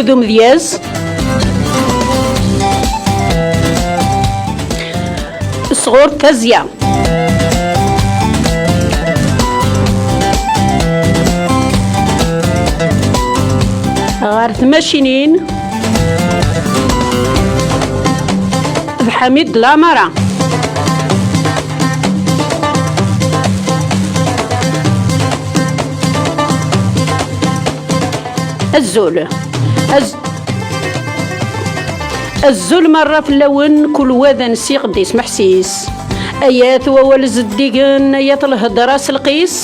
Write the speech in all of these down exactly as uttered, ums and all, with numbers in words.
d umedyaz sɣur Tazya. Ɣer tmacinin d Ḥamid Lamara. Azul. Az-, azul merra fell-awen, kul wa d ansi ɣ-d-ismeḥsis. Ayat wawal zeddigen, ayat lhedra s lqis,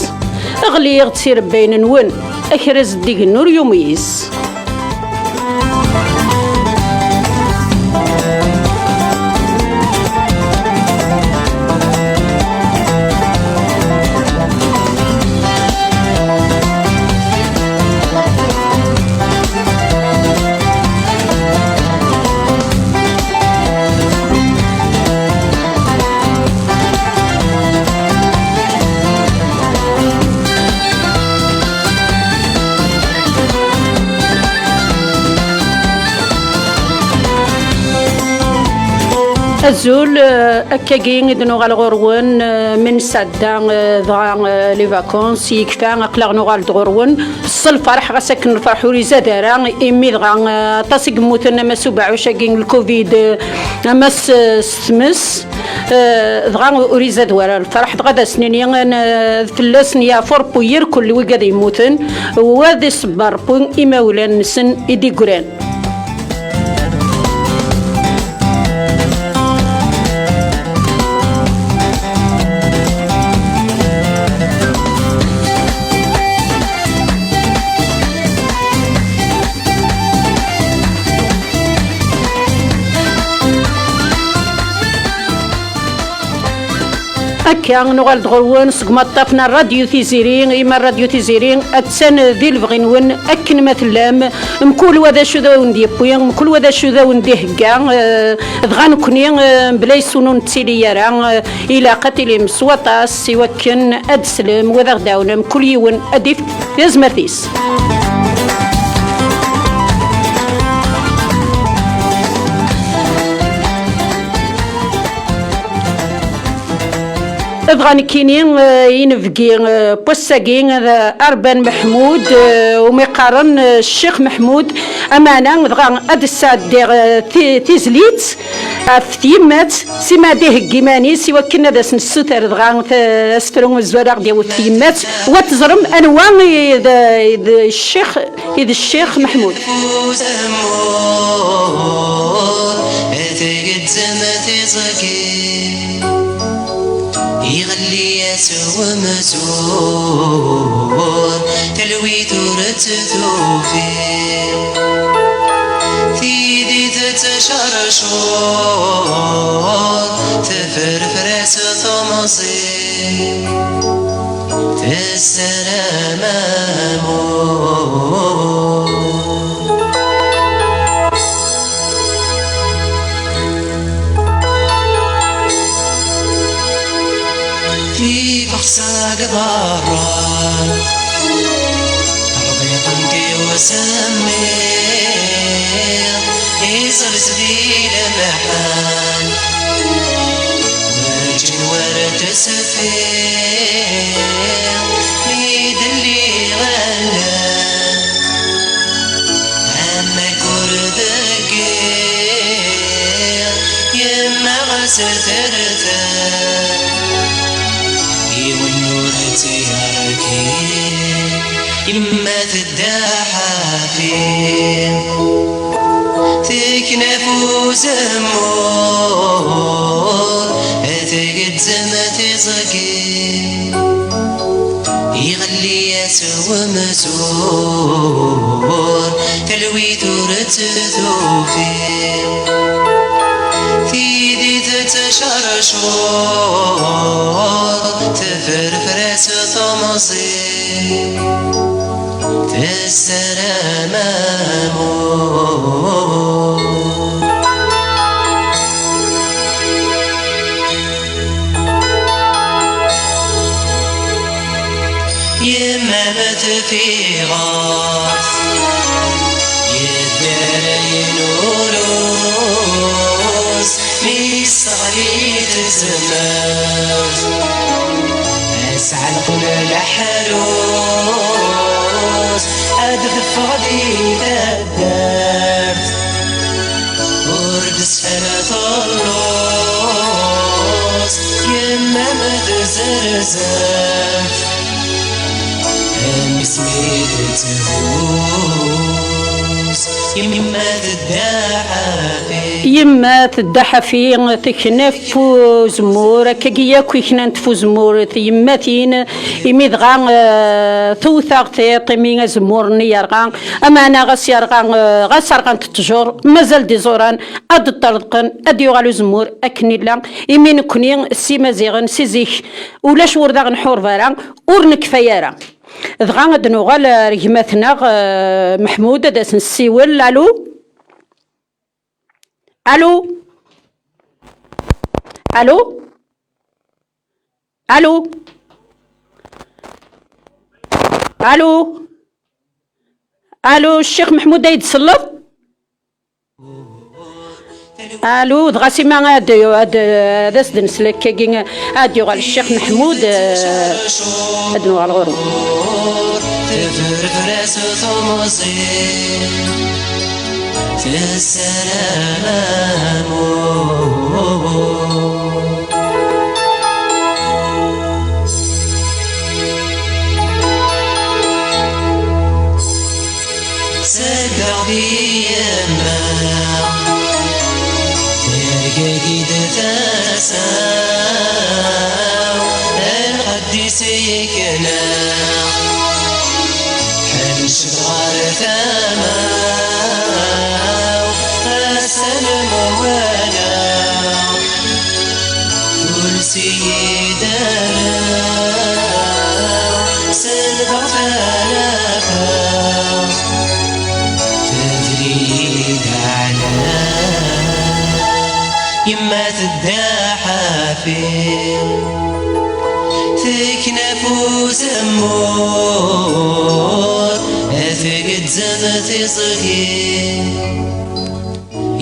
ɣliɣ-d s irebbayen-nwen, akra zeddigen ur yumis. Azul, eh, akkagi i d-nuɣal ɣur-wen, eh, mi nesɛedda, eh, dɣa, eh, les vacances, yekfa, aql-aɣ nuɣal-d ɣur-wen s lferḥ, ɣas akken lferḥ ur izad ara, imi dɣa, eh, aṭas i yemmuten, ama s ubeɛɛuc-agi n lcovid, eh, ama s, s tmes, eh, dɣa ur izad wara lferḥ, dɣa ad as-nini, eh, fell-asen yeɛfu Rebbi irkelli wigad yemmuten, u ad iṣebber Rebbi imawlan-nsen i d-yeggran. Akka, nuɣal-d ɣur-wen seg umaṭṭaf n Radyu Tiziri. Ima Radyu Tiziri attan di lebɣi-nwen akken ma tellam, mkul wa d acu d awen-d-yewwi, mkul wa d acu d awen-d-ihegga, eh, dɣa nekni, eh, mebla yes-wen ur nettili ara, eh, ilaq ad tilim s waṭas i wakken ad d-teslem, wa d aɣ-d-ɛawnem, kul yiwen ad d-ifk tazmert-is. Dɣa nekkini, eh, inebgi, eh, n wass-agi, eh, Arban Meḥmud, eh, umi qqaren, eh, Ccix Meḥmud, ameɛna dɣa ad d-sɛeddiɣ, eh, ti-, tizlit ɣef tyemmat, sima ad iheggi iman-is i wakken ad as-nessuter dɣa t-, asefru n uzwar ad ɣ-d-yawi ɣef tyemmat, wa teẓrem anwa i d, i d Ccix, i d Ccix Meḥmud. Tgezzem tiẓgi, iɣelli-as umzur, talwit ur tt-tufi. Tidi tettcercur, tefrefras temẓi, tessaram amur. Tibexsa deg berra, rḍiqent i usemmiḍ, iẓres di lemḥan. Werǧin war tesfiḍ, mi d-lliɣ allan. Amek ur deggiɣ, yemma ɣas terter, yiwen ur tt-yerki, yemma tedda ḥafi, tekna f uzemmur, tgezzem tiẓgi. Iɣelli-as umzur, talwit ur tt-tufi. Tidi tettcercur, tefrefras temẓi, tessaram amur. Yemma-m tfiɣ-as, yedda Urus mi yesseɣli tezmert, ad sɛelqen leḥrus, ad teffeɣ di taddart. Ur d-sfal tulluẓ, yemma-m tzerzert. Am isem i d-tebus yemma tedda ḥafi. Yemma tedda ḥafi, tekna f uzemmur, akkagi yakk i knant f uzemmur tyemmatin, imi dɣa, eh, tewt-aɣ tiṭ, imi azemmur-nni yerɣa, ameɛna ɣas yerɣa, eh, ɣas rɣant ttjur, mazal d iẓuran, ad d-ṭṭerḍqen, ad d-yuɣal uzemmur akken illa, imi nekkni s Imaziɣen si zik ulac wur d aɣ-nḥureb ara, ur nekfay ara. Dɣa ad nuɣal ar gma-tneɣ, eh, Meḥmud, ad as-nessiwel. Alu? Alu? Alu? Alu? Alu? Alu, Ccix Meḥmud, ay d-tselleḍ? Alu, dɣa sima ad, ad, ad as-d-nsel akkagi, ad yuɣal Ccix Meḥmud, eh, ad nuɣal ɣur-u. Tefrefras temẓi, tessaram amur. Selbeɣ di yemma, tergagi-d tasa-w, lqedd-is yekna, ḥemcet ɣer tama-w, ass-a lemwala. Ur s-iyi-d ara, selbeɣ tanafa, tefri-yi-d ɛla. Yemma tedda ḥafi, tekna f uzemmur, ad tgezzem tiẓgi.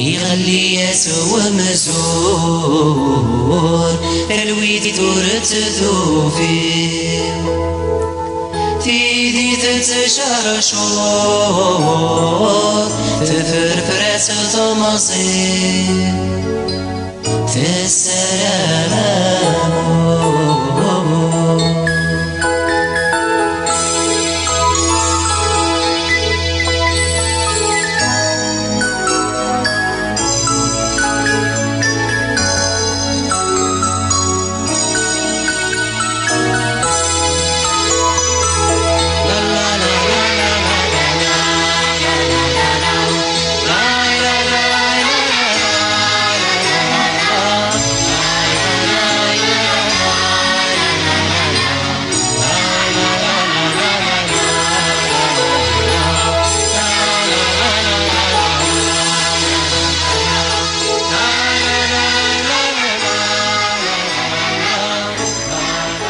Iɣelli-yas umzur, talwit ur tt-tufi. Tidi tettcercur, tefrefras temẓi, tessaram amur.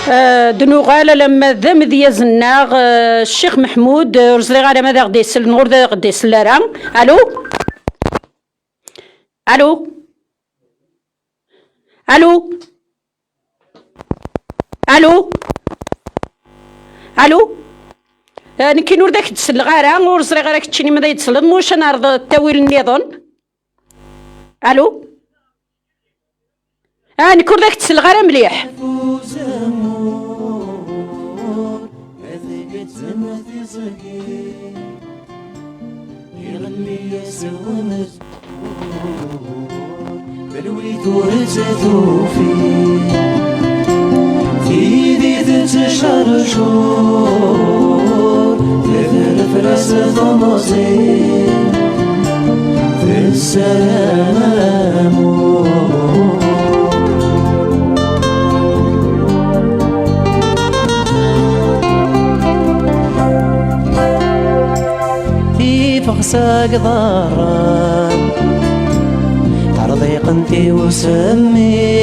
Eh, d nuɣal alamma d amedyaz-nneɣ, eh, Ccix Meḥmud, eh, ur ẓriɣ ara ma d aɣ-d-isel neɣ ur d aɣ-d-isel ara. Alu? Alu? Alu? Alu? Alu? Eh, nekkini ur d ak-d-selleɣ ara, ur ẓriɣ ara keččini ma d ay d-tesleḍ, muc ad neɛreḍ ttawil nniḍen. Alu? Ah, nekk ur d ak-d-selleɣ ara mliḥ. Talwit ur tt-tufi, tidi tettcercur, tefrefras temẓi, tessaram amur. Tifeɣ s agḍarren, terḍiqent i usemmiḍ,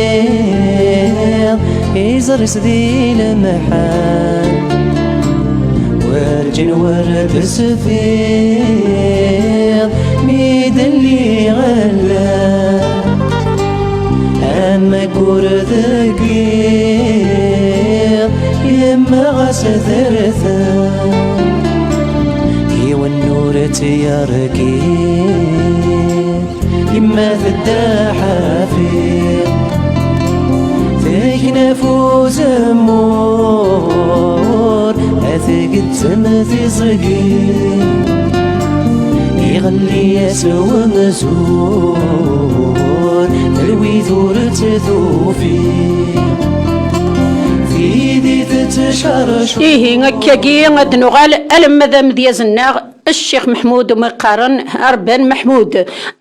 iẓri-s di lemḥan. Werǧin wer d-tesfiḍ, mi Lliɣ ala am aggur deg yiḍ, yemma ɣas terta, yiwen ur tt-yerkib, yemma tedda ḥafi. Tekna f uzemmur, ad tgettem tiẓgi. Iɣelli-as umzur, talwit ur tt-tufi. Tidi tettcercur. Ihi, akkagi ad nuɣal alamma d amedyaz-nneɣ, Ccix Meḥmud, umi qqaren Arban Meḥmud.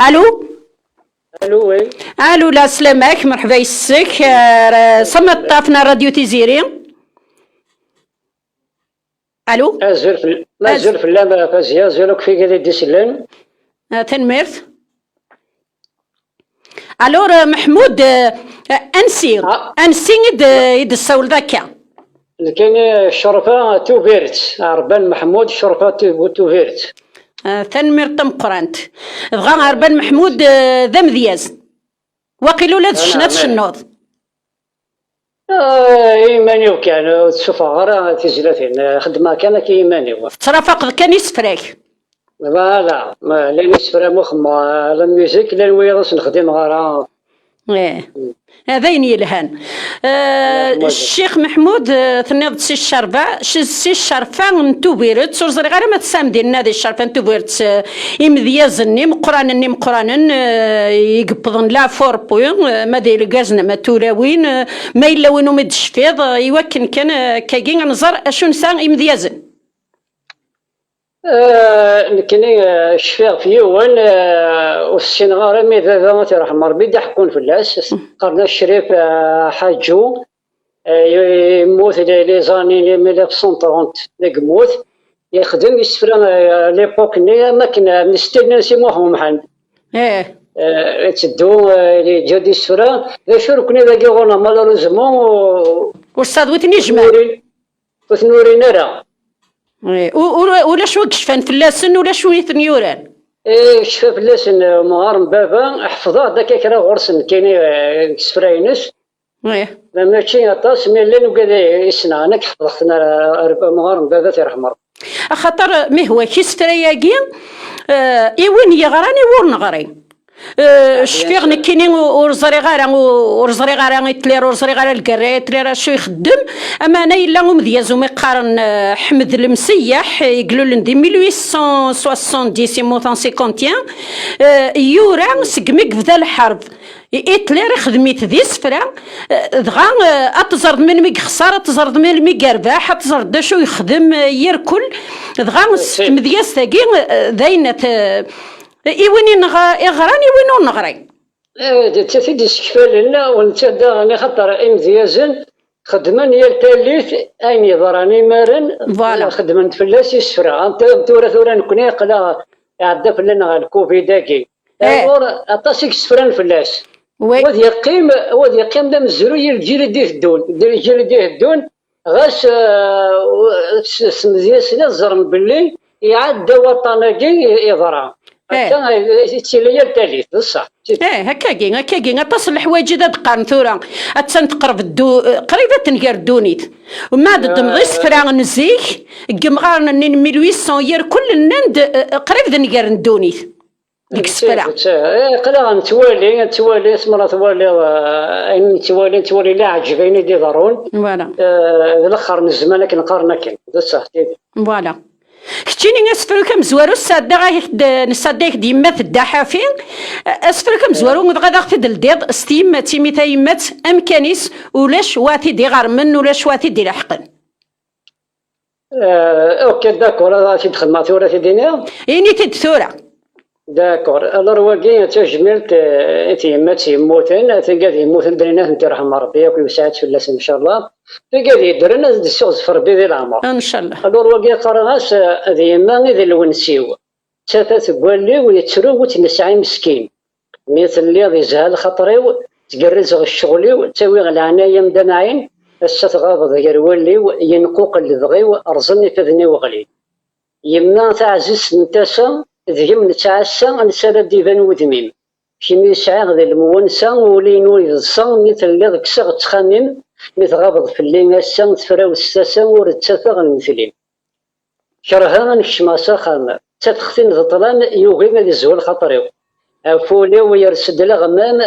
Alu? Alu, oui. Alu, la, slam-ak, merḥba yes-k, eh, s amaṭṭaf n Radio Tiziri. Alu? Azul fell-, azul fell-am, a Fazia, azul akk f igad i d-isellen. Ah, tanemmirt. Alors, eh, Meḥmud, eh, ansi, ah, ansi i d-, i d-tessawleḍ akka? Nekkini Ccerfa Tubiret, Ɛerban Meḥmud, Ccerfa Tu-, Tubiret. Ah, tanemmirt tameqqrant. Dɣa Ɛerban Meḥmud, eh, d amedyaz. Waqil ula d ccna tcennuḍ. Ah, i iman-iw kan, ur ttsuffɣeɣ ara tizlatin. Xeddmeɣ kan akka i iman-iw. Tettrafaqeḍ kan isefra-k. Voilà, ma llan isefra muxemma, la musique, llan wiyaḍ ur sen-xdimeɣ ara. Eh. D ayen yelhan. Eh, Ccix Meḥmud, eh, tenniḍ-d si Ccerba, si, si Ccerfa n Tubiret, ur ẓriɣ ara ma tesɛam dinna di Ccerfa n Tubiret, eh, imedyazen imeqqranen, imeqqranen, eh, i yewwḍen la forpu, eh, ma d irgazen, ma d tulawin, eh, ma yella win umi d-tecfiḍ, eh, i wakken kan, eh, akkagi ad nẓer acu nesɛa imedyazen. Eh, nekkini, eh, cfiɣ f yiwen, eh, ur ssineɣ ara mi baba, ad t-yerḥem Rebbi, d-iḥekkun fell-as. Qqaren-as Crif, eh, Ḥaǧu. Eh, yemmut les, les années mille neuf cent trente, deg yemmut. Yexdem isefra, eh, l'époque-nni, am akken, eh, n stil Nancy Muḥ Umḥend. Eh. Eh, itteddu, eh, yeǧǧa-d isefra. D acu nekkni dagi ɣur-neɣ, malheureusement, ur, ur sɛiɣ win ten-yejmɛen. Ur ten-urin ara. Eh, u-, u-, ulac wi yecfan fell-asen, ulac wi ten-yuran. Eh, yecfa fell-asen, eh, umɣar n baba, ḥefḍeɣ-d akka kra ɣur-sen nekkini, eh, deg isefra-ines. Eh. Ma mačči aṭas, mi llan ugad i ssneɣ, nekk ḥefḍeɣ-ten ara, ar umɣar n baba, ad t-yerḥem Rebbi. Axaṭer, mi hwa-k isefra-agi, eh, i win yeɣran, i wur neɣri. Eh, cfiɣ nekkini u-, ur ẓriɣ ara, u-, ur ẓriɣ ara Hitler, ur ẓriɣ ara lgerra Hitler acu ixeddem. Amana yella umedyaz umi qqaren, eh, Ḥmed Lemseyyeḥ, eh, i ilulen di mille huit cent soixante-dix, yemmut en cinquante et un. Eh, yura segmi yebda lḥerb. I-, Hitler ixdem-it d isefra, eh, dɣa, eh, ad teẓreḍ melmi yexṣer, ad teẓreḍ melmi yerbeḥ, ad teẓreḍ d acu yexdem, eh, yirkel. Dɣa s tmedyazt-agi, eh, d ayen at, eh, i win i neɣ-, iɣran, i win ur neɣri. Eh, d nettat i d-isekfalen, u netta daɣen, axaṭer imedyazen xeddmen yal tallit ayen yeḍran imaren, voilà, xeddmen fell-as isefra. Anta tura, tura nekkni aql-aɣ iɛedda fell-aneɣ lkuvid-agi. Eh. Ayɣer aṭas i yessefran fell-as. Oui. Wa ad yeqqim, wa ad yeqqim d amezruy i lǧil i d-iteddun. D lǧil i d-iteddun, ɣas, eh, s-, s-, smedyasen ad ẓren belli iɛedda waṭṭan-agi i-, iḍra. Eh. Akka, eh, i ttili yal tallit, d ṣṣeḥ. Eh, akkagi, akkagi, aṭas n leḥwayeǧ i d ad qqaren tura. Attan teqreb ddu-, eh, qrib ad tenger ddunit. Ma d-ddmeḍ isefra n zik, deg yemɣaren-nni n mille huit cents, yir kull nnan-d, eh, qrib d nnger n ddunit. Deg isefra. Eh, aql-aɣ nettwali, nettwali, asmi ara twaliḍ, eh, ayen nettwali, nettwali leɛǧeb, ayen i d-iḍerrun. Voilà. Eh, d lexxer n zzman akken qqaren akken. D ṣṣeḥ, tidi. Voilà. Keččini asefru-k amezwaru, sɛeddaɣ-ak-d, nesɛedda-ak-d yemma Tedda Ḥafi. Asefru-k amezwaru, dɣa ad aɣ-t-id-teldiḍ s tyemmat, imi tayemmat, amkan-is, ulac wa t-id-iɣermen, ulac wa t-id-ileḥqen. Euh, ok, d'accord, ad t-id-xedmeɣ tura, ad t-id-iniɣ? Ini-t-id tura. D'accord, alors wagi d tajmilt, euh, i tyemmat yemmuten, tigad yemmuten d rinat n tirḥem Rebbi akk yewseɛ-itt fell-asen, ncallah. Tigad yeddren ad d-issiɣzef Rebbi di leɛmer. Ncallah. Alors wagi qqareɣ-as, euh, d yemma i d lwens-iw. D tafat deg wallen-iw, yettru ur tt-nesɛi meskin. Mi telliḍ yezha lxaṭer-iw, ttgerrizeɣ ccɣel-iw, ttawiɣ leɛnaya-m d amɛin, ass-a tɣabeḍ gar wallen-iw, yenquqel lebɣi-w, rẓen ifadden-iw ɣlin. Yemma taɛzizt n tasa, deg-m nettɛassa, ansa ara d-iban wudem-im. Kemmi sɛiɣ di lemwansa, ul-inu yeḍsa, mi telliḍ kkseɣ ttxamim, mi tɣabeḍ fell-i ass-a, tefrawes tasa, ur ttafeɣ lmetl-im. Kerheɣ ad n-kecmeɣ s axxam, d tafextin d ṭṭlam, yugi ad izhu lxaṭer-iw. Ɣef wul-iw yers-d leɣmam,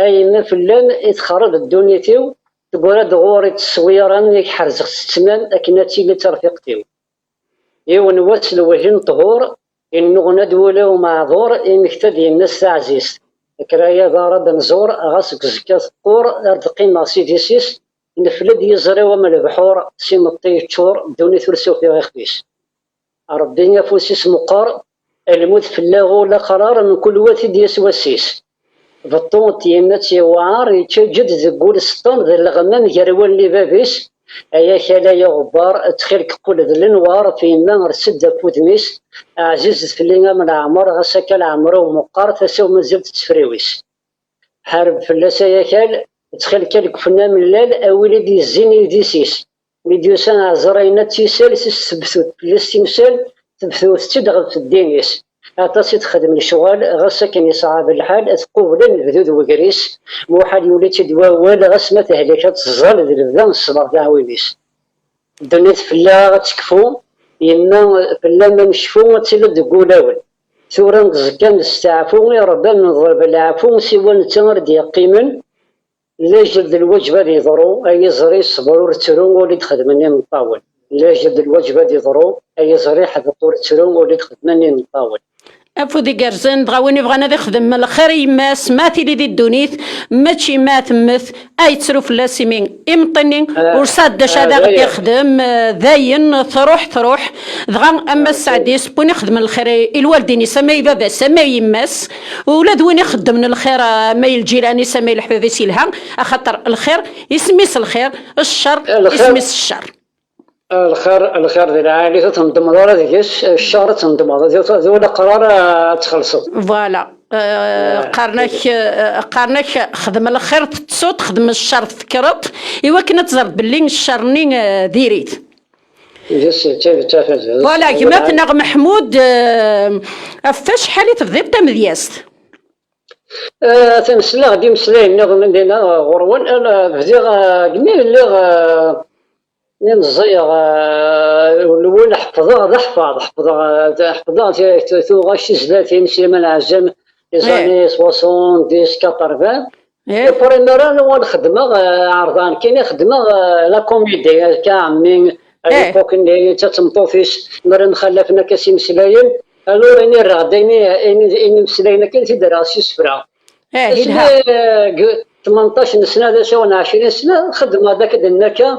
a yemma fell-am i texreb ddunit-iw, teggra-d ɣur-i tteswira, i k-ḥerzeɣ s ttmam, akken ad tili d tarfiqt-iw. Yiwen wass lwehhi n ṭhur, innuɣna-d wul-iw meɛḍur, imekta-d yemma-s taɛzizt. Kker ay aḍar ad nẓur, ɣas deg uẓekka teqqur, ar d-qqimeɣ s idis-is, nefla-d yiẓri-w am lebḥur, s imeṭṭi yeččur, ddunit ur s-ufiɣ ixef-is. Ṛebbi afus-is meqqer, lmut fell-aɣ ula aqrar, mkul wa t-id-yas wass-is. Beṭṭu n tyemmat yewɛer, yeččaǧǧed deg wul seṭṭan d leɣmam gar wallen i bab-is. Ay akal ay aɣebbar, ttxil-k qqel d lenwar, ɣef yemma res-d ɣef wudem-is, ɛzizet fell-i am leɛmer, ɣas akka leɛmer-iw meqqer, tasa-w mazal tettefriwis. Ḥareb fell-as ay akal, ttxil-k a lekfen amellal, a win i d-yezzin i yidis-is. Mi d-yusa ɛezṛayen ad tt-isal, s tebtut fell-as timsal, tebtut-tt-id ɣef ddin-is. Aṭas i texdem lecɣal, ɣas akken yeṣɛeb lḥal, tqubel anebdu d wegris. Muḥal yuli-tt-id wawal, ɣas ma tehlek ad teẓẓal d lebda n ṣṣber d aɛwin-is. Ddunit fell-aɣ ad tekfu, yemma fell-am amecfu ad tiliḍ deg wulawen. Tura neẓekka nesteɛfu, i Ṛebbi ad neḍleb leɛfu, siwa netta ara d-yeqqimen. Lajel d lwaǧeb ad yeḍru, ay iẓri ṣṣber ur ttru, ul i d-xedmen imeṭṭawen. Lajel d lwaǧeb ad yeḍru, ay iẓri ḥdeq ur ttru, ul i d-xedmen imeṭṭawen. Afud igerrzen, dɣa win ibɣan ad ixdem lxir i yemma-s, ma tili di ddunit, mačči ma temmet, ay yettru fell-as imi imeṭṭi-nni ur sɛad d acu ad aɣ-d-ixdem, eh, dayen, truḥ, truḥ. Dɣa ama sseɛd-is, win ixedmen lxir i, i lwaldin-is, ama i baba-s, ama i yemma-s, ula d win ixeddmen lxir, ama i lǧiran-is, ama i leḥbab-is yelha, axaṭer lxir, isem-is lxir, ccer, isem-is ccer. Lxir, lxir di lɛali, ur tendmeḍ ara deg-s, ccer ad tendmeḍ, d, d ula aqrar ad txellṣeḍ. Voilà. Eh, qqaren-ak, eh, qqaren-ak xdem lxir tettuḍ, xdem ccer tekkreḍ, i wakken ad teẓreḍ belli ccer-nni, eh, diri-t. Yes, d tidet, a Fazal. Voilà, gma-tneɣ Meḥmud, eh, ɣef wacḥal i tebdiḍ tamedyazt? Eh, atan sleɣ-d imeslayen nniḍen dinna ɣur-wen. Ana bdiɣ, eh, deg mi lliɣ, eh, mi meẓẓiyeɣ, eh, lwel ḥefḍeɣ, d aḥfaḍ, ḥefḍeɣ, eh, ḥefḍeɣ ti-, ti-, tuɣac tizlatin, Sliman Ɛezzam, les années soixante-dix, quatre-vingts. Eh. Après, mi ara nuɣal xedmeɣ, eh, ɛerḍeɣ nekkini xedmeɣ, eh, la comédie, akka ɛemmi, à l'époque-nni, d ta d tmeṭṭut-is, mi ara mxallafen akka s imeslayen, alors ini rreɣ-d ayen, ayen, ayen imeslayen akka, i t-id-rreɣ s isefra. Eh, asmi, eh, deg tmenṭac n sna, d asawen ɛecrin sna, xedmeɣ-d akka d nnaka,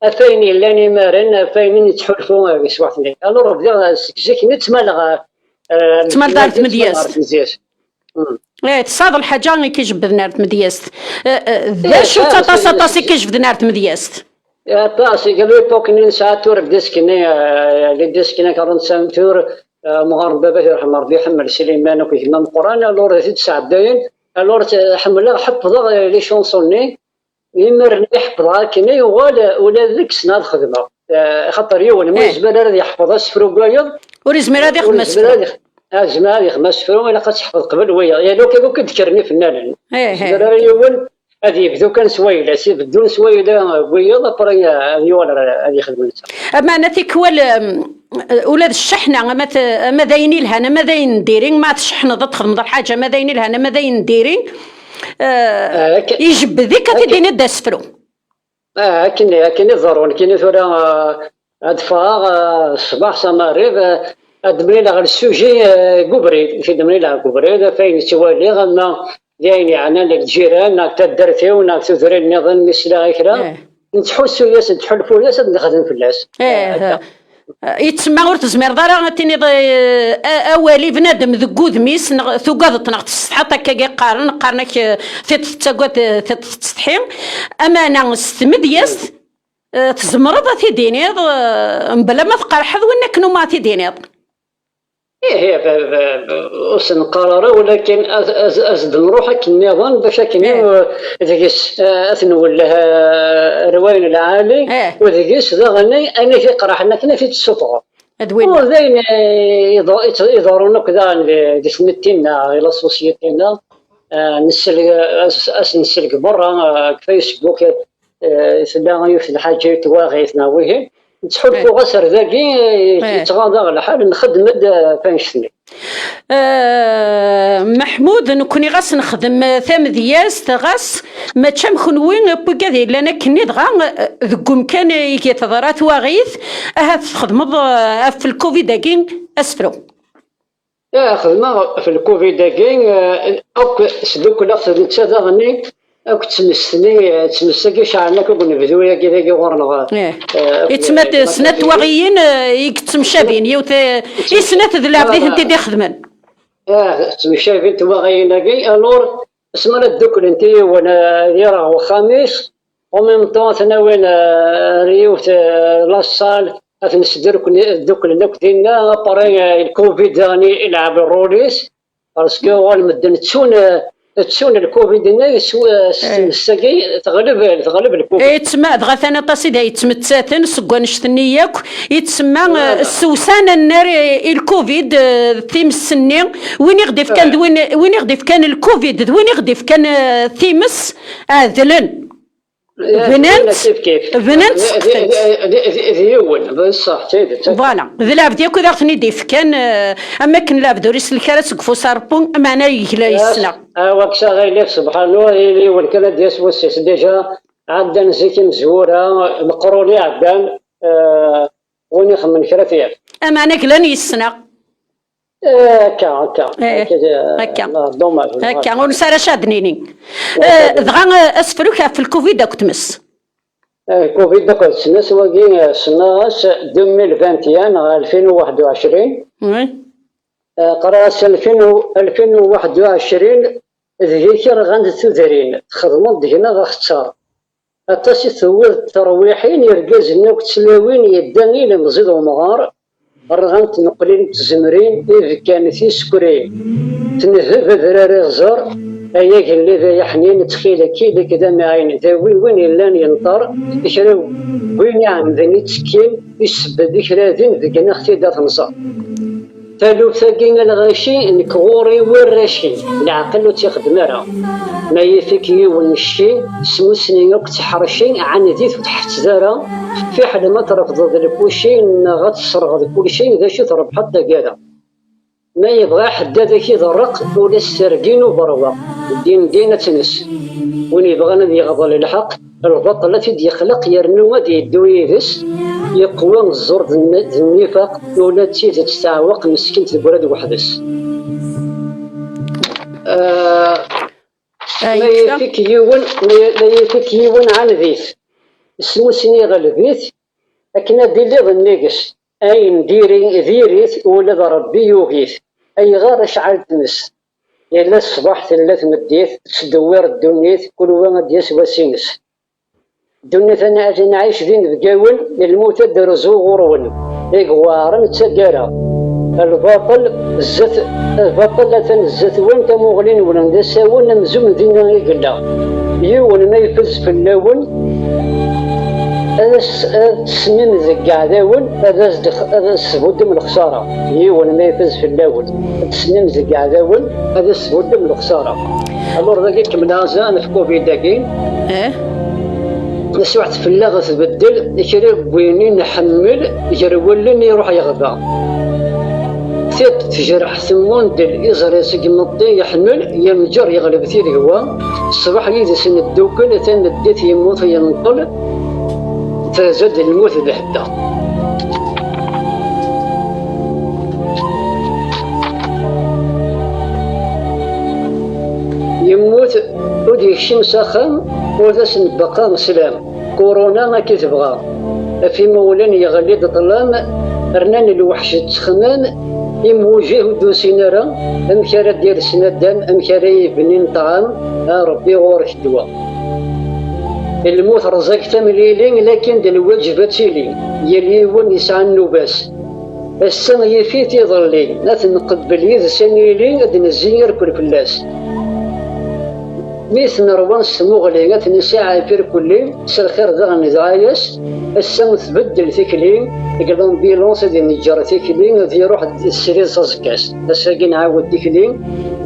ɣef ayen yellan imaren, ɣef ayen i nettḥulfu, eh, deg swaḥt-nni. Alors, bdiɣ seg zik-nni ttmaleɣ, eh, ttmaleɣ ar tmedyazt. Ttmaleɣ ar tmedyazt. Mm. Eh, tesɛiḍ lḥaǧa i k-ijebbden ar tmedyazt. Eh, eh, d acu-tt aṭas, aṭas i k-ijebbden ar tmedyazt? Eh, aṭas, deg l'époque-nni nesɛa tour disque-nni, eh, les disques-nni quarante-cinq tours, eh, amɣar n baba yerḥem Rebbi, iḥemmel Sliman akked gma Meqqran, alors d t-id-sɛeddayen, alors, eh, ḥemmleɣ, ḥeffḍeɣ, eh, les chansons-nni, imir-nni ḥeffḍeɣ akken i yuɣal, eh, ula d nekk ssneɣ ad xedmeɣ. Eh, axaṭer yiwen ma yezmer ara ad yeḥfeḍ asefru n wayeḍ, ur yezmir ad ixdem asefru. Ur yezmir ad ix-, ah, yezmer ad ixdem asefru, ilaq ad teḥfeḍ qbel wiyaḍ. Yal akk, akk i d-kkren ifen-nnanen. Ih, ih. Yezmer ara yiwen ad yebdu kan s wayla, s ibeddun s wayla n wiyaḍ, après, eh, ad yuɣal ar, ad yexdem netta. Ameɛna tikwal, em, ula d cceḥna, ama t-, ama d ayen ilhan, ama d ayen n diri, ma tceḥneḍ ad txedmeḍ lḥaǧa, ama d ayen ilhan, ama d ayen n diri, eh, ah, akka, ijebbed-ik ad t-id-tiniḍ d asefru. Ah, akken, akken i ḍerru, nekkini tura, ah, ad ffɣeɣ, ah, ṣṣbeḥ s amarriɣ, ah, ad d-mlileɣ le sujet, ah, deg ubrid, ad d-mlileɣ deg ubrid, ɣef ayen ttwaliɣ, ama d ayen yeɛnan lǧiran, neɣ taddart-iw, neɣ tudrin nniḍen, mi sliɣ i kra, eh, nettḥussu-yas, nettḥulfu-yas, ad nexdem fell-as. Eh, akka. Eh, yettsemma ur tezmireḍ ara ad tiniḍ, eh, a-, awal i bnadem deg wudem-is, neɣ tugadeḍ neɣ tessetḥaḍ, akka i qqaren, qqaren-ak, eh, tiṭ tettagad, eh, tiṭ tettsetḥi. Ameɛna s tmedyazt, eh, tzemreḍ ad t-id-tiniḍ, eh, mebla ma tqerḥeḍ win akken uma ad t-id-tiniḍ. Ih, ih, b-, b-, b-, ur s-neqqar ara, walakin ad, ad, ad d-nruḥ akken nniḍen, bac akken, eh, eh, deg-s, eh, ad t-nwelleh, eh, ar wayen lɛali, eh, u deg-s daɣen ayen i t-iqerḥen akken ad t-id-tessufɣeḍ. Ad win. D ayen, eh, iḍ-, iḍ-, iḍerrun akk daɣen di, di tmetti-nneɣ, di la société-nneɣ. Eh, nsel-, as, as nsel deg berra, eh, deg Facebook, eh, tella yiwet n lḥaǧa i twaɣit neɣ wihin. Nettḥulfu ɣas ar dagi, eh, yettɣaḍ-aɣ lḥal, nxeddem-d, eh, ɣef annect-nni. Eh, Meḥmud, nekkni ɣas nexdem, eh, tamedyazt, ɣas mačči am kenwi, n wigad yellan akkenni, dɣa, eh, deg umkan i teḍra twaɣit, ahat txedmeḍ, eh, ɣef lkuvid-agi asefru. Eh, xedmeɣ ɣef lkuvid-agi, eh, akk sdukleɣ-t netta daɣen, akk d tmest-nni, d tmest-agi ceɛlen akk deg unebdu-agi dagi ɣur-neɣ. Eh. Eh, akk yettmat d snat twaɣiyin, eh, i yettemcabin, yiwet, eh, i snat d lɛebd i tent-id-ixedmen. Eh, ttemcabin twaɣiyin-agi, alors, asmi ara dduklent i yiwen, eh, ad ireɣ wexxam-is, en même temps, ad ten-awin, eh, ar yiwet, eh, la salle, ad ten-sduklen, ddukklen akk dinna, après, eh, lkuvid daɣen ilɛeb rôle-is, parce que uɣal medden ttun, eh, ttun lkuvid-nni, s, eh, s tmest-agi, teɣleb, teɣleb lkuvid. Eh, yettma-, dɣa tan aṭas i d ay yettmettaten seg wanect-nni yakk, yettsemma, eh, ssewsan annar i, i lkuvid, eh, times-nni, win i ɣ-d-ifkan d win, win i ɣ-d-ifkan lkuvid d win i ɣ-d-ifkan, eh, times, ɛedlen. Eh, bnant, kif kif. Bnant, d, d, sseqtent. D, d, d, d yiwen, d ṣṣeḥ, d tidet. Voilà, d lɛebd yakk i d aɣ-ten-id-ifkan, eh, am akken lɛebd ur isellek ara seg ufus n Ṛebbi, meɛna yegla yes-neɣ. Awa, kkes aɣilif, subḥanu, yiwen kan ad d-yas wass-is. Déjà, ɛeddan zik imezwura, leqrun i ɛeddan, eh, win ixemmen kra ad t-yaf. Ameɛna glan yes-neɣ. Eh, akka, akka. Eh, akka, eh, akka. Ah, dommage, dommage. Akka, ur nesɛi ara acu ad d-nini. Eh, dɣa, eh, asefru-k ɣef lkuvid akked tmes. Eh, lkuvid akked tmes, wagi, eh, semmaɣ-as deux mille vingt et un neɣ alfin u waḥed u ɛecrin. Oui. Eh, qqareɣ-as alfin u, alfin u waḥed u ɛecrin, deg-k i rɣant tudrin, txedmeḍ deg-neɣ axeṣṣar. Aṭas i tewwiḍ d terwiḥin, irgazen akk d tlawin, yedda ilemẓi d umɣar, rɣant tneqlin n tzemrin, ibekkan tisekrin, tenheb adrar iɣzer, ay agellid ay aḥnin, ttxil-k, ili-k d amɛin, dawi win illan yenṭer, kra n win iɛemden ittekkin, isebbeb i kra din, begneɣ-t-id ad t-nẓer. Taluft-agi a lɣaci, nekk ɣur-i warraci, leɛqel ur tt-ixeddem ara. Ma yif-ik yiwen cci, smusni akk d tiḥerci, ɛaned-it ur tḥetted ara, fiḥel ma trefdeḍ lkuci, neɣ ad tesserɣeḍ kulci, d acu trebḥeḍ taggara? Ma yebɣa ḥedd ad ak-iḍerreq, ula s tergin uberweq, din din ad tens. Win yebɣan ad yeɣḍel lḥeqq, lbaṭel ad t-id-yexleq, yernu ad yeddu yid-s, yeqwa ẓẓur d nn-, d nnifaq, ula d tidet teɛweq, meskint teggra-d weḥd-s. Ah, ma yif-ik yiwen, ma, ma yif-ik yiwen, ɛaned-it. Smusni, ɣleb-it, akken ad d-tiliḍ nnig-s. Ayen diri, diri-t, ula d Ṛebbi yugi-t. Ayɣer acɛal tmes? Yella ṣṣbeḥ, tella tmeddit, tettdewwir ddunit, kul wa ad d-yas wass-ines. Ddunit ad n-, ad nɛic d inebgawen, lmut ad d-terzu ɣur-wen. I iweɛren d taggara. Lbaṭel zdat, lbaṭel atan zdat-wen, tamuɣli-nwen d asawen amzun dinna i yella. Yiwen ma ifaz fell-awen, ad as-, ad tessnem deg iɛdawen, ad as-d-, ad as-tesbuddem lexsara. Yiwen ma ifaz fell-awen, ad tessnem deg iɛdawen, ad as-tesbuddem lexsara. Alors, dagi kemmleɣ azal ɣef covid-agi. Eh? Taswiɛt fell-aɣ tbeddel, kra n win i nḥemmel, gar wallen iruḥ yeɣba. Tiṭ tejreḥ temmundel, iẓri seg imeṭṭi yeḥmel, yemǧer yeɣleb tiregwa. Ṣṣbeḥ yid-s neddukel, tameddit yemmut yenṭel, terza-d lmut d lhedda. Yemmut ur d-yekcim s axxam, ur d as-nbeqqa sslam. Kuruna akka i tebɣa. Ɣef imawlan yeɣli-d ṭṭlam, rnan lweḥc d ttexmam, imwujih ur d-usin ara, amek ara d-irs naddam, amek ara yibnin ṭṭɛam, a Ṛebbi ɣur-k ddwa. Lmut rẓag tamlili, lakin d lwaǧeb ad tili, yal yiwen yesɛa nnuba-s. Ass-a yif-it iḍelli, ad t-nqebbel yid-s ad nili, ad d-nezzi irkel fell-as. Mi t-nerwa s tmuɣli, ad t-nsiɛef irkelli, s lxir daɣen nedɛa-yas, Ass-a tbeddel tikli, deg l'ambulance ad ineǧǧer tikli, ad iruḥ srid s aẓekka-s. Ass-agi nɛawed tikli,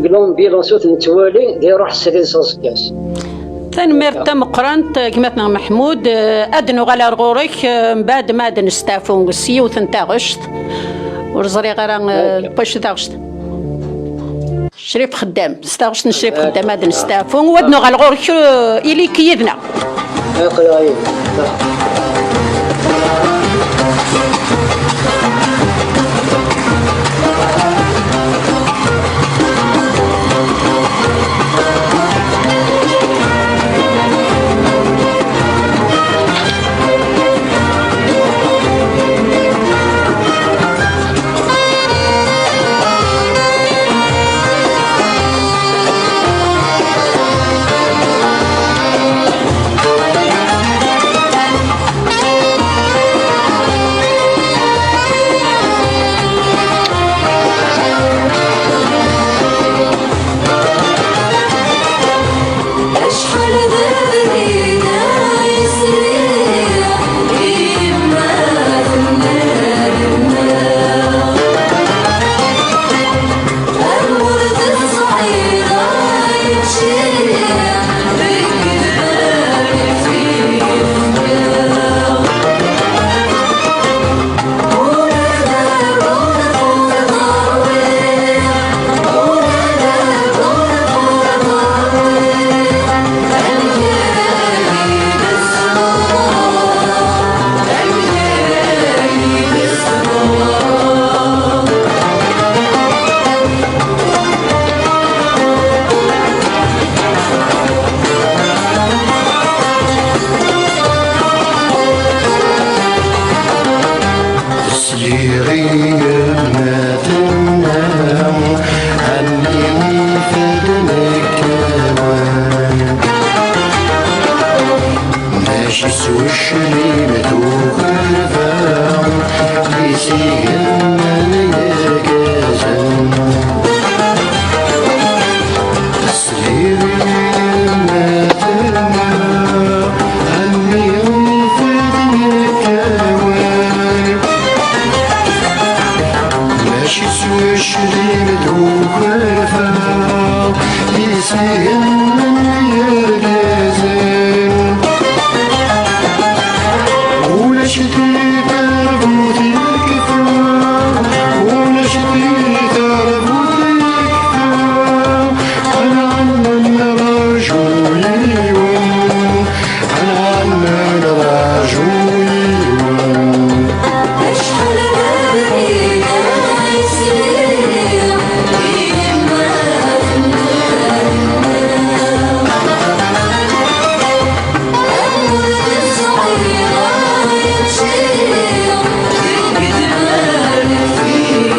deg l'ambulance ur t-nettwali, ad iruḥ srid s aẓekka-s. Tanemmirt tameqqrant, gma-tneɣ Meḥmud. Eh, ad nuɣal ar ɣur-k, eh, mbeɛd ma ad nesteɛfu s yiwet n taɣect. Ur ẓriɣ ara, eh, lwac taɣect. Crif Xeddam, s taɣect n Crif Xeddam ad nesteɛfu, u ad nuɣal ɣur-k, eh, ili-k yid-neɣ. Aql-aɣ yid-neɣ. Sliɣ i yemma tenna, ɛemmi ifadden kkawen. Mačči s weclim d ukerfa i s-igemman yergazen. Sliɣ i yemma tenna, ɛemmi ifadden kkawen. Mačči s weclim d ukerfa i s-igemman yergazen. Ulac di tarbut yekfa, ulac di tarbut yekfa, ad nɛenni ad nraju yiwen. Ad nɛenni ad nraju yiwen. Acḥal d abrid ay sliɣ i yemma tenna. Amur d ṣṣɛira yeččiɣ deg dmar tfekka.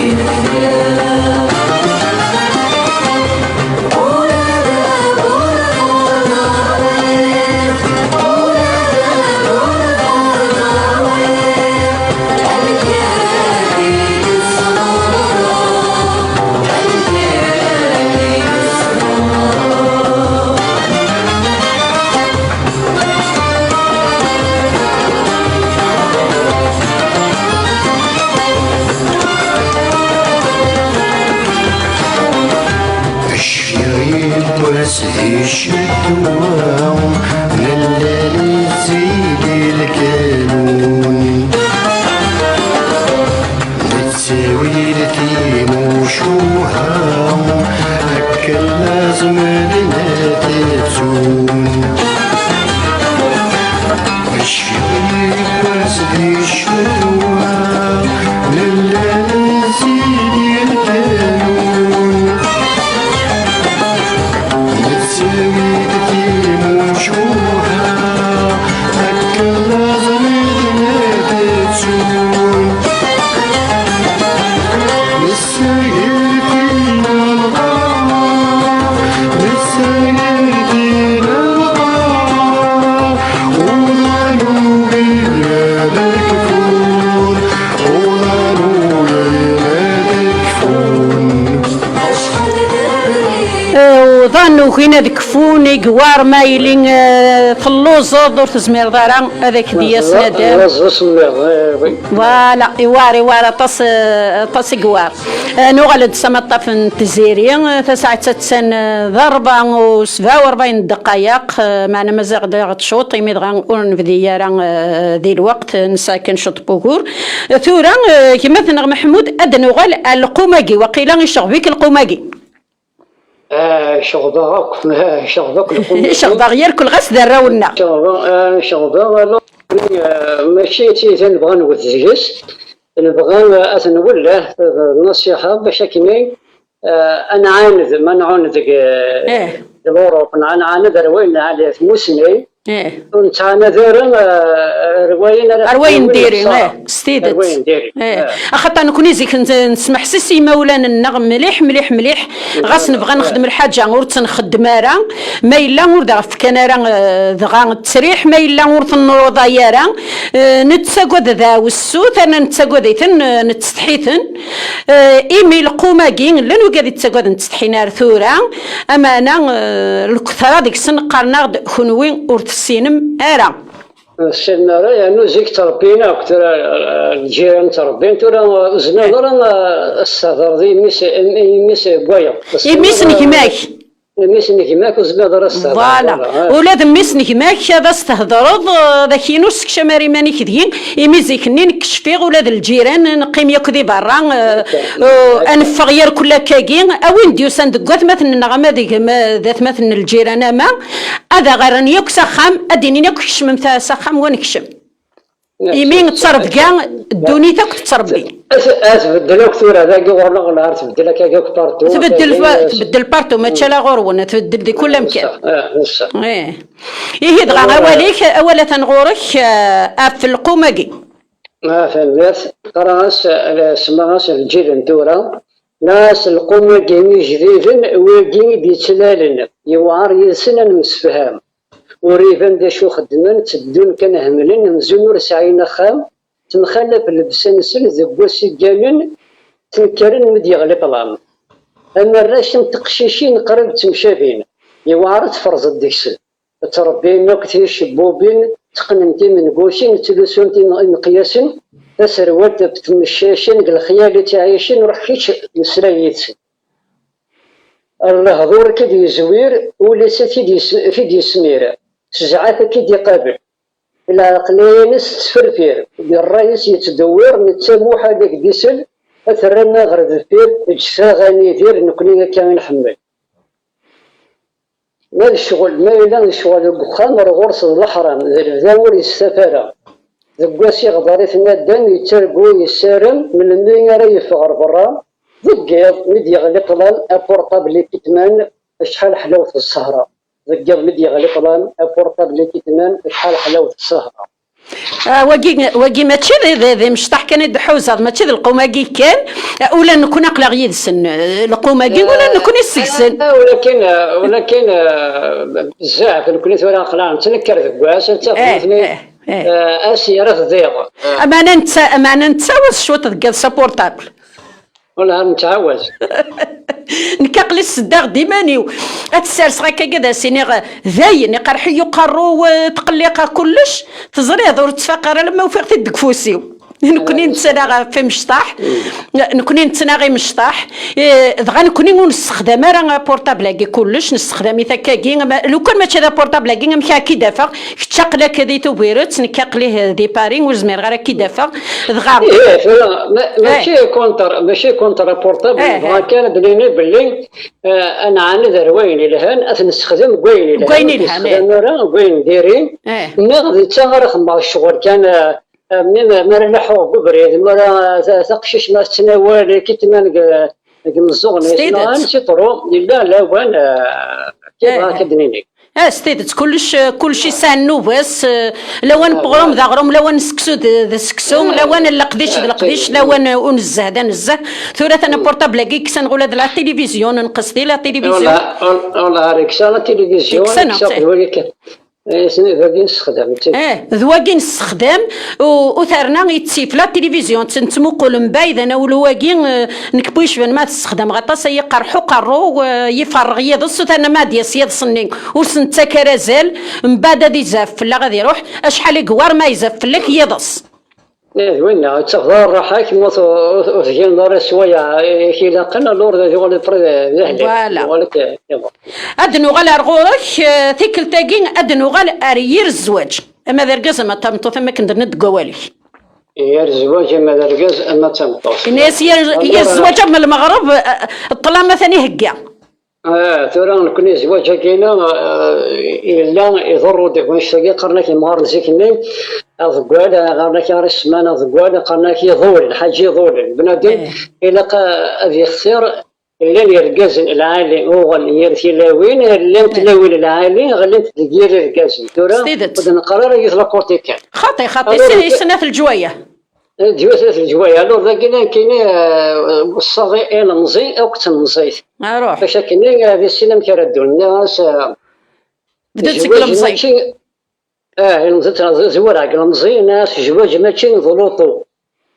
Cfiɣ yiwwas di ccetwa, nella nettili lkanun. Nettawi-d timucuha, akken laẓ medden ad ttun. Acḥal yiwwas di ccetwa, nella nettili lkanun. Nettawi-d timucuha, akken laẓ medden ad ttun. Nessagir-d imenɣa, nessagir-d imenɣa, uḍan ugin ad kfun, uḍan ugin ad kfun. Acḥal d abrid. Ṭṭan ugin ad kfun igwar ma yili, eh, telluẓeḍ ur tezmireḍ ara ad ak-d-yas nadam. Laẓ usemmiḍ, eh, oui. Voilà, iwar, iwar aṭas, eh, aṭas igwar. Eh, nuɣal-d s amaṭṭaf n Tiziri, eh, tasaɛet attan, eh, d ṛebɛa u sebɛa u ṛebɛin dqayeq, eh, meɛna mazal ɣ-, ɣ-, tcuṭ, imi dɣa ur nebdi ara, eh, di lweqt, eh, nesɛa kan ciṭ n wugur. Eh, tura, eh, gma-tneɣ Meḥmud, ad nuɣal ar lqum-agi, waqila iceɣb-ik lqum-agi. Ah, ceɣbeɣ akk, ah, ceɣbeɣ akk lqum. Ceɣbeɣ yir kul ɣas d arraw-nneɣ. Ceɣbeɣ, ah, ceɣbeɣ, alors, ah, mačči d tiyita nebɣa nwet deg-s, nebɣa, ah, ad ten-nwelleh, ah, nasiḥa, bac akken, ah, ad nɛaned, ma nɛun deg, ah, deg l'Europe, neɣ ad nɛaned ar wayen lɛali, tmussni, ur nettɛanad ara, ah, ar wayen ara... Ar wayen n diri, eh, s tidet. Ar wayen n diri. Eh. Axaṭer nekni zik n-, nesmeḥsis i yimawlan-nneɣ mliḥ, mliḥ, mliḥ. Ɣas nebɣa nexdem lḥaǧa ur tt-nxeddem ara, ma yella ur d aɣ-fkan ara, eh, dɣa ttriḥ, ma yella ur ten-nuḍay ara, eh, nettagad d aɛwessu, terna nettagad-iten, eh, nettsetḥi-ten. Eh, imi lqum-agi, llan wigad yettagaden ttsetḥin ar tura, ameɛna, eh, lketra deg-sen qqaren-aɣ-d, "Kenwi ur tessinem ara." Ur tessinem ara, yernu zik ttrebbin akk, tura, eh, lǧiran ttrebbin, tura ur tezmireḍ ara, eh, ad s-thedreḍ i yimi-s, i yimi-s n wayeḍ. Imi-s n gma-k. Mmi-s n gma-k ur tezmireḍ ara s-tehḍreḍ. Voilà. Ula d mmi-s n gma-k ad as-thedreḍ, eh, d akin ur ssekcam ara iman-ik deg-i, imi zik-nni nekk cfiɣ ula d lǧiran neqqim yakk di berra, eh, eh, ad neffeɣ yir kul akkagi, a win d-yusan deg watmaten-nneɣ ama d gma-, d atmaten n lǧiran ama, ad aɣ-rren yakk s axxam, ad d-inin yakk kecmem ta-, s axxam wa nekcem. Imi d ttrebga, ddunit akk tettrebbi. Ad, ad tbeddel akk tura, dagi ɣur-neɣ ɣer tbeddel akka akk partout. Tbeddel, tbeddel partout, mačči ala ɣur-wen, tbeddel di kul amkan. Eh. Ihi dɣa awal-ik, awal atan ɣur-k, eh, ɣef lqum-agi. Ah, tanemmirt. Qqareɣ-as, eh, semmaɣ-as lǧil n tura. Nniɣ-as lqum-agi ijdiden, wigi i d-yettlalen, yewɛer yid-sen ad nemsefham. Ur iban d acu xeddmen, tteddun kan hemlen amzun ur sɛin axxam, temxalaf llebsa-nsen deg wass i gganen, ttnekkaren mi d-yeɣli ṭṭlam. Am arrac am teqcicin qrib ttemcabin, yewɛer ad tferẓeḍ deg-sen. Ttrebbin akk ticebbubin, tteqqnen timengucin, ttlusun tim-, imeqyasen, taserwalt ɣef tmeccac-nni deg lexyal i ttɛicin, ruḥ kečč meslay yid-sen. Lehdur i k-id-yezwir, ul-is i k-id-yes-, i k-id-yesmir, ssezɛat i k-id-iqabel. Lɛeqliya-ines tettferfir, di ṛṛay-is yettdewwir, netta muḥal ad ak-d-isel, ad t-rren ɣer deffir, ǧǧet-aɣ ad nidir, nekkni akka i nḥemmel. Ma d ccɣel, ma yella d ccɣel deg uxxam, ar ɣur-s d leḥram, d lebda ur yestaf ara. Deg wass iɣder-it naddam, yettargu, yessarem, melmi ara yeffeɣ ɣer berra, deg yiḍ, mi d-yeɣli ṭṭlam, apurṭabl i k-itman, acḥal ḥlawt d ssehra. Deg yiḍ, mi d-yeɣli ṭṭlam, apurṭabl i k-itman, acḥal ḥlawt d ssehra. Ah, wagi, wagi mačči d, d, d imecṭaḥ kan i d-tḥuzaḍ, mačči d lqum-agi kan. Ah, ula nekkni aql-aɣ yid-sen, eh, lqum-agi, ula nekkni seg-sen. Ah, walakin, ah, walakin, ah, bezzaf, nekkni tura aql-aɣ nettnekkar deg wass, netta nutni, eh, eh, ass yerra-t d iḍ. Ameɛna netta, ameɛna netta was cwiṭ deg yiḍ s apurṭabl. Wala nettɛawaz. Nekk aql-i seddaɣ-d iman-iw. Ad t-serseɣ akka ad as-iniɣ, dayen, iqerḥ-iyi uqerru, eh, tqelliqeɣ kullec. Teẓriḍ, ur ttfaq ara alamma ufiɣ-t-id deg ufus-iw. Nekkni nettnaɣ ɣef imecṭaḥ. Nekkni nettnaɣ imecṭaḥ. Eh, dɣa nekkni ur nessexdam ara apurṭabl-agi kullec, nessexdam-it akkagi. Ama, lukan mačči d apurṭabl-agi, amek ara k-id-afeɣ? Kečč aql-ak di Tubiret, nekk aql-i di Paris, ur zmireɣ ara ad k-id-afeɣ. Dɣa. Ih, tura, ma-, mačči contre, mačči contre apurṭabl, nebɣa kan ad d-nini belli, eh, ad nɛaned ar wayen ilhan, ad t-nessexdem deg wayen ilhan, ur t-nessexdam ara deg wayen n diri. Neɣ d netta ara xemmeɣ ccɣel kan, eh, eh, mi, mi ara laḥuɣ deg ubrid, mi ara ta-, taqcict ma tettnawal, kitman deg, deg imeẓẓuɣen-is, neɣ ansi ṭru, yella lawan, eh, kif akka d-nini. Ah, s tidet, kullec, kullec yesɛa nnuba-s, eh, lawan n weɣrum d aɣrum, lawan n seksu d, d seksu, lawan n leqdic d leqdic, lawan n unezzeh d anezzeh. Tura atan apurṭabl-agi kksen ɣ ula d la télévision, nqes di la télévision. Wala, wala, wala, kksen la télévision, kksen, kksen, kksen. Eh, d wagi nessexdam. Eh, d wagi nessexdam, u terna ittif la télévision, nettmuqul mbayd, anawlu-agi, eh, nekk bu yecban ma tessexdameɣ aṭas ay iqerḥ uqerru, eh, yiferreɣ yiḍes, u terna ma ad yas yiḍes-nni ur s-nettak ara azal, mbayd ad izaf fell-aɣ ad iruḥ, acḥal i yewɛer ma izaf fell-ak yiḍes. Eh, d winna, ur tettafeḍ ara rraḥa-k, ma ur, ur, ur tgineḍ ara sswayeɛ i k-ilaqen, alors ad yuɣal après d, d ahlak. Voilà. Yuɣal-ak, eh, iḍ. Ad nuɣal ar ɣur-k, eh, tikkelt-agi, ad nuɣal ar yir zzwaǧ. Ama d argaz, ama d tameṭṭut, am akken d-nenna deg wawal-ik. Yir zzwaǧ, ama d argaz, ama d tameṭṭut. Ini-as yir, alors, yir zzwaǧ, am lmeɣreb, eh, ṭṭlam atan ihegga. Ah, tura nekni zzwaǧ-agi-ina, ah, yella iḍerru deg wanect-agi, qqaren-ak imɣaren zik-nni, aḍeggal, qqaren-ak ar isemman aḍeggal, qqaren-ak iḍul, lḥaǧ iḍul. Bnadem, eh, ilaq a-, ad yextir, llan yergazen lɛali, uɣen yir tilawin, llan, eh, tilawin lɛali, ɣlint deg yir irgazen. Tura, s tidet, ur d-neqqar ara yut la côté kan. Xaṭi, xaṭi, alors, si, si snat leǧwaya. Ǧwayet at leǧwayeh. Alors, dagi nekkini, eh, weṣṣaɣ i, ilemẓi akk d tlemẓit. Aruḥ. Bac akken, eh, ad issin amek ara ddun. Nniɣ-as, eh, bdiɣ seg zzwaǧ ilemẓi. Mačči, eh, ilemẓi, ttazwaraɣ deg ilemẓi, nniɣ-as zzwaǧ mačči d luṭu.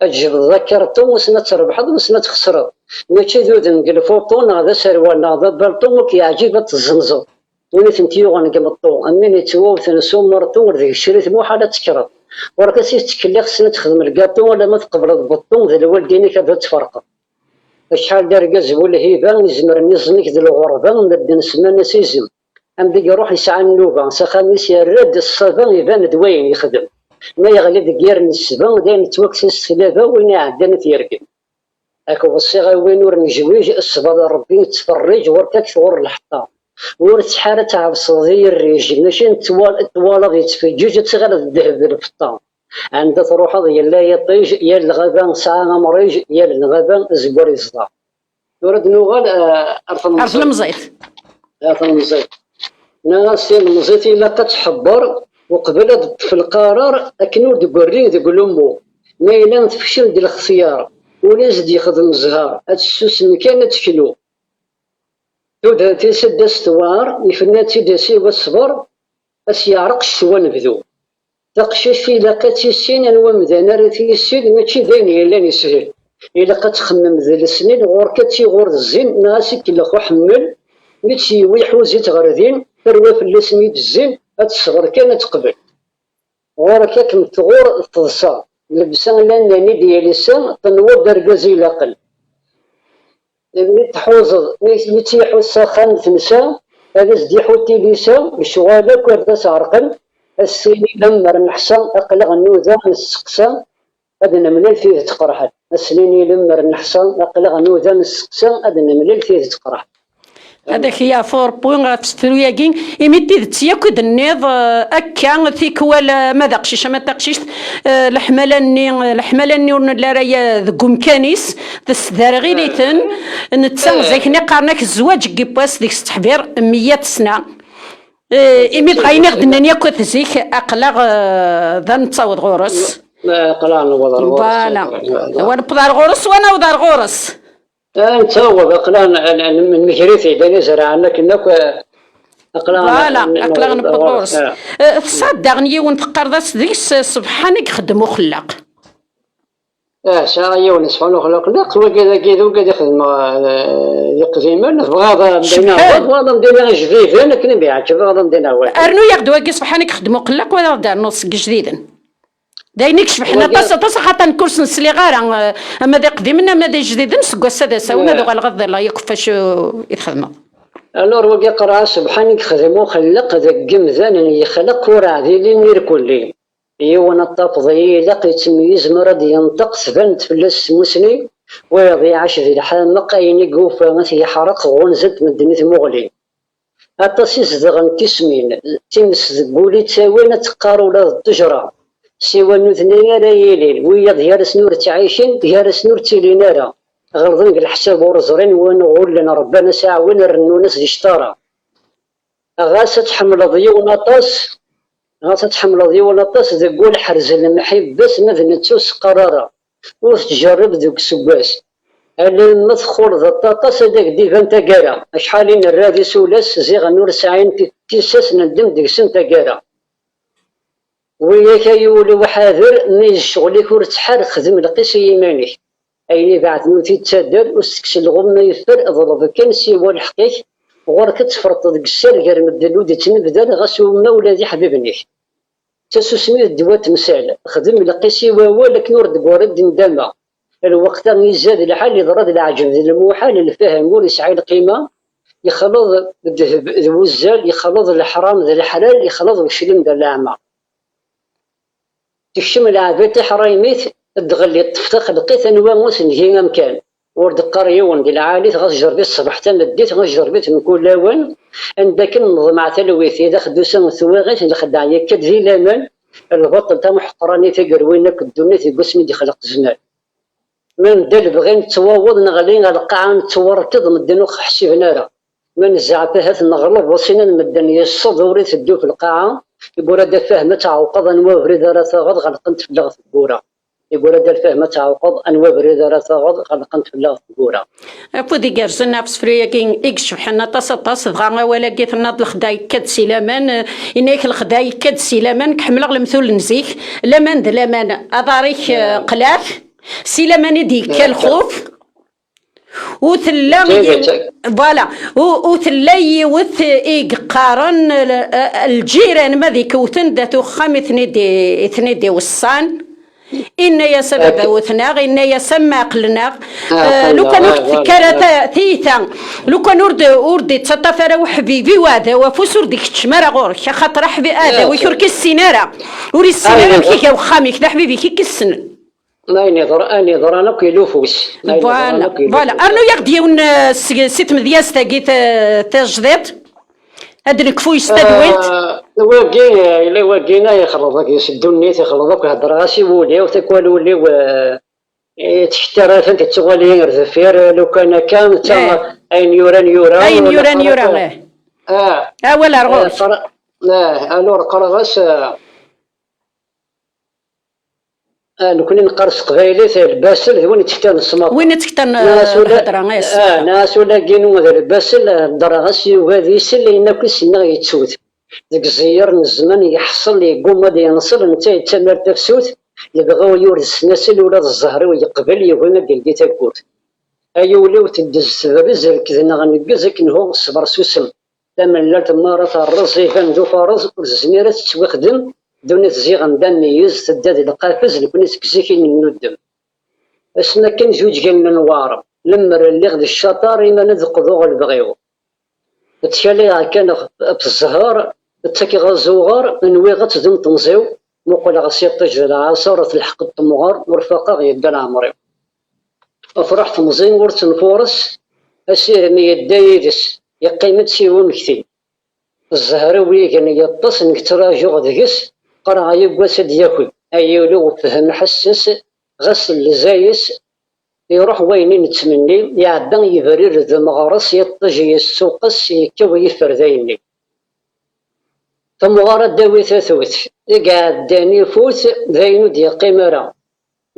Ad tjebdeḍ akarṭu, wissen ad trebḥeḍ, wissen ad txesreḍ. Mačči d udem deg lfuṭu, neɣ d aserwal, neɣ d abalṭu, ur k-yeɛǧib ad t-tezzenzeḍ. Win i tent-yuɣen deg imeṭṭu, am win yettwawten s umerṭu, ur deg-s crit, muḥal ad tekkreḍ. Ɣur-k ad tt-tettkelliɣ, tessen ad texdem lgaṭu, alamma tqebleḍ beṭṭu, d lwaldin-ik ad tferqeḍ. Acḥal d argaz bu lhiba, izemren iẓmi-k d lɣerba, medden semman-as izem. Am deg iruḥ yesɛa nnuba, s axxam-is yerra-d ṣṣaba, iban-d wayen yexdem. Ma yeɣli deg yir n ssba, d ayen tettwakkes-as tlaba, win iɛeddan ad t-yergem. Ad k-weṣṣiɣ a win ur nejwij, ṣṣber Rebbi yettferrij, ɣur-k ad k-tɣur lḥeṭṭa. Ur ttḥar ad tɛebseḍ i rrij, mačči n twal-, twalaḍ yettfeǧǧiǧ, ad tiɣaleḍ ddheb d lfeṭṭa. Anda truḥeḍ yella yiṭij, yal lɣaba tesɛa amriǧ, yal lɣaba azeggar yeẓḍa. Tura ad nuɣal, eh, ar tlemẓit. Ar tlemẓit. Ar tlemẓit. Nniɣ-as tilemẓit ilaq ad tḥebber uqbel ad teṭṭef lqarar akken ur d-ggerri deg ulummu. Ma yella tefcel deg lextyar, ula i s-d-yexdem zzher, ad tessusem kan ad teknu. Tudert-is ad d-as tewɛer, yefna-tt-id asiw aṣber, ad s-yeɛreq ccetwa anebdu. Taqcict ilaq ad tissin anwa amdan ara t-yissin, mačči d ayen yellan yeshel. Ilaq ad txemmem d lesnin, ɣur-k ad tiɣur d zzin, neɣ ad s-ikellex uḥemmel, mi tt-yewwi ḥuz-itt ɣer din, tarwa fell-as mi d-zzin, ad teṣber kan ad teqbel. Ɣur-k ad kem-tɣur teḍsa, llebsa llan-nni d yalisa, tenweḍ d argaz ilaqen. Mi tḥuzeḍ, mi, mi tt-iḥuss s axxam tensa, ad as-d-iḥu tilisa, lecɣal akk ar d as-ɛerqen, ad s-tini lemmer neḥsa, aql-aɣ nnuda nesteqsa, ad nemlal tidet qerḥen. Ad s-nini lemmer neḥsa, aql-aɣ nnuda nesteqsa, ad nemlal tidet qerḥen. Ad ak-yeɛfu Ṛebbi ɣef tefru-agi, imi d tidet yakk i d-tenniḍ, eh, akka, tikwal, eh, ma d aqcic, ama d taqcict, eh, leḥmala-nni, eh, leḥmala-nni ur nelli ara ya-, deg umkan-is, tesderɣil-iten, netta, eh, zaken i qqaren-ak zzwaǧ n yiwwas deg-s teḥbir meyya sna. Eh, imi dɣa ayen i ɣ-d-nnan yakk at zik, aql-aɣ, eh, da nettaweḍ ɣur-s. Ma, ma, aql-aɣ newweḍ ar ɣur-s. Voilà. Wa newweḍ ar ɣur-s, wa naweḍ ar ɣur-s. Ah, nettaweḍ, aql-aɣ n-, n-, n-, nmeger-it-id, ayen izerɛen akken akk, eh, aql-aɣ n-, voilà, n-, aql-aɣ newweḍ ɣur-s. Ah. Eh, tesɛiḍ daɣen yiwen teqqareḍ-as deg-s, eh, ṣebḥan i ixeddem uxellaq. Ah, sɛiɣ yiwen ṣebḥan uxellaq, laq, wagi d, wagi d ixedmeɣ, eh, d iqdimen, tebɣiḍ ad am-d-iniɣ, tebɣiḍ ad am-d-iniɣ ijdiden, akken i m-yeɛǧeb, tebɣiḍ ad am-d-iniɣ wagi. Rnu-yaɣ-d wagi ṣebḥan i ixeddem uxellaq, wala ad d-ternuḍ seg ijdiden. D ayen i icebḥen aṭas, aṭas, axaṭer nekk ur sen-sliɣ ara, eh, ama d iqdimen, ama d ijdiden, seg wass-a d ass-a, win ad uɣaleɣ ad ḍilleɣ yakk ɣef wacu i txedmeḍ. Alors, wagi qerɛa sebḥan i yexdem uxelleq deg yimdanen yexleq ur ɛdilin irkelli. Yiwen aṭṭafḍ i ilaq yettmeyyizem ara d-yenṭeq tban-d fell-as tmusni, wayeḍ iɛac di lḥameq ayen i yufa ad t-yeḥreq ɣunzant medden i tmuɣli. Aṭas i zedɣen tismin, times deg wul i ttawin ad teqqar ula d ṭṭejra. Siwa nutni ara yilin, wiyaḍ gar-asen ur ttɛicin, gar-asen ur ttilin ara. Ɣelḍen deg leḥsab ur ẓrin win ɣullen rebban-as aɛwin rennun-as di cṭara. Ɣas ad tḥemmleḍ yiwen aṭas, ɣas ad tḥemmleḍ yiwen aṭas deg wul ḥerz lemḥibba-s ma d netta ur s-qqar ara. Ur tettjerrib deg useggas. Alamma txuleḍ aṭaṭas ad ak-d-iban taggara. Acḥal i nerra d isulas ziɣen ur sɛin ti-, tissas nendem deg-sen taggara. Wiyak ay ul-iw ḥader, ma d ccɣel-ik ur ttḥar, xdem lqis i yiman-ik. Ayen ibeɛden ur t-id-ttader, ur s-tekkes lɣemma yeffer, ḍleb kan siwa lḥeqq-ik, ɣur-k ad tferṭeḍ deg sser gar medden ur d-ittnebdar, ɣas umma ula d iḥbiben-ik. D tasusmi d ddwa n temsal, xdem lqis i wawal akken ur d-tewwiḍ ara d ndama. Lweqt-a izad lḥal, iḍra-d leɛǧeb d lmuḥal, lfahem ur yesɛi lqima, yexleḍ ddheb d wuzzal, yexleḍ leḥram d leḥlal, yexleḍ uclim d leɛma. Tekcem leɛbi tiḥraymit, ddɣel iṭṭef taxelqit, anwa ur s-ngi amkan. Ur d-qqar yiwen di lɛali-t, ɣas jerb-it ṣṣbeḥ tameddit, ɣas jerb-it mkul lawan, anda akken neḍmeɛ talwit, i d ax-d-usan twaɣit, lexdeɛ yekka-d di laman, lbaṭel tamuḥeqranit i yerwin akk ddunit deg wasmi d-ixleq zzman. Ma nedda lebɣi nettwaweḍ, neɣli ɣer lqaɛa nettwarkeḍ, medden ur ɣ-ḥsiben ara. Ma nezɛef ahat neɣleb, wasin n medden yesseḍ ur iteddu f lqaɛa, yeggura-d afaham ad tɛewqeḍ anwa abrid ara taɣeḍ, ɣelqent fell-aɣ tewwura. Yeggura-d afaham ad tɛewqeḍ anwa abrid ara taɣeḍ, ɣelqent fell-aɣ tewwura. Afud igerrzen ɣef usefru-agi i icebḥen aṭas aṭas, dɣa awal-agi tennaḍ lexdeɛ yekka-d si laman, eh, inna-yak lexdeɛ yekka-d si laman, ḥemmleɣ lemtul n zik, laman d laman, aḍar-ik, eh, qleɛ-t, si laman i d-yekka lxuf. U tella yiwet, voilà, u, u tella yiwet i yeqqaren, eh, lǧiran ma d ikewten dat uxxam i ten-id-, i ten-id-iweṣṣan. Inna-yas a baba wten-aɣ, inna-yas a mma ɛqlen-aɣ. Eh, lukan ur d-tekka ara ta-, tiyita, lukan ur d-, ur d-ittaṭṭaf ara uḥbib-iw aɛdaw afus, ur d-ikeččem ara ɣur-k, axaṭer aḥbi-, aɛdaw-ik ur k-issin ara. Ur issin ara amek iga uxxam-ik, d aḥbib-ik i k-issnen. Ayen yeḍra-, ayen yeḍran akk yella ufus. Ayen yeḍran akk yella ufus. Voilà. Rnu-yaɣ-d yiwen, eh, seg, si tmedyazt-agi ta-, tajdiṭ. Ad nekfu s tadwilt. Ah, wagi, eh, yella wagi, ay ixleḍ akk s ddunit, ixleḍ akk, heddreɣ-as i wul-iw, tikwal ul-iw, eh, eh, tketter, atan tettuɣal-iyi ar deffir, eh, lukan akka, netta ayen yuran yura, ayen yuran yura, eh. Ah. Awal ar ɣur-k. Eh, alors qqareɣ-as, eh, Ah, nekkni neqqar s teqbaylit, lbasel d win ittektan s maṭer. Win ittektan, eh, s lhedra, yes. Ah, neɣ s ulaginu d lbasel, heddreɣ-as yugi ad isel ayen akk i s-nniɣ yettut. Deg ẓẓyer n zzman yeḥṣel, yegguma ad yenṣel, netta yettamar tafsut, lebɣi-w yurez s nasel, ula d zzher-iw yeqbel, yugi ad yeldi tawwurt. Ay ul-iw teddez tebrez, rked neɣ neggez, akken hu ṣṣber susem. Tamellalt mi ara terreẓ, iban d ufareẓ, ur tezmir ad tettwixdem. Ddunit ziɣen d ameyyez, tedda d lqafez, nekni seg zik i nennuddem. Asmi akken zuǧ gallen nwaṛ, lemmer lliɣ d ccaṭar, iman ad qḍuɣ lebɣi-w. Ttcaliɣ kan ɣef, ɣef zzher, ttakiɣ azuɣer, nwiɣ ad tdum temẓi-w, muqleɣ s iṭij d lɛaṣer, telḥeq-d temɣer, ur faqeɣ yedda leɛmer-iw. Afraḥ temẓi ur tenfures, asirem yedda yid-s, yeqqim-d s umekti. Zzher-iw igen yeṭṭes, nekk ttrajuɣ deg-s, qqareɣ yiwwas ad d-yaki, ay ul-iw fhem ḥesses, ɣas llezay-s, iruḥ wayen i nettmenni, iɛedda yebrir d meɣres, iṭij yessuqes, yekkaw yifer dayenni. Tamɣar ad d-tawi tatut, i iɛeddan ifut, d ayen ur d-yeqqim ara.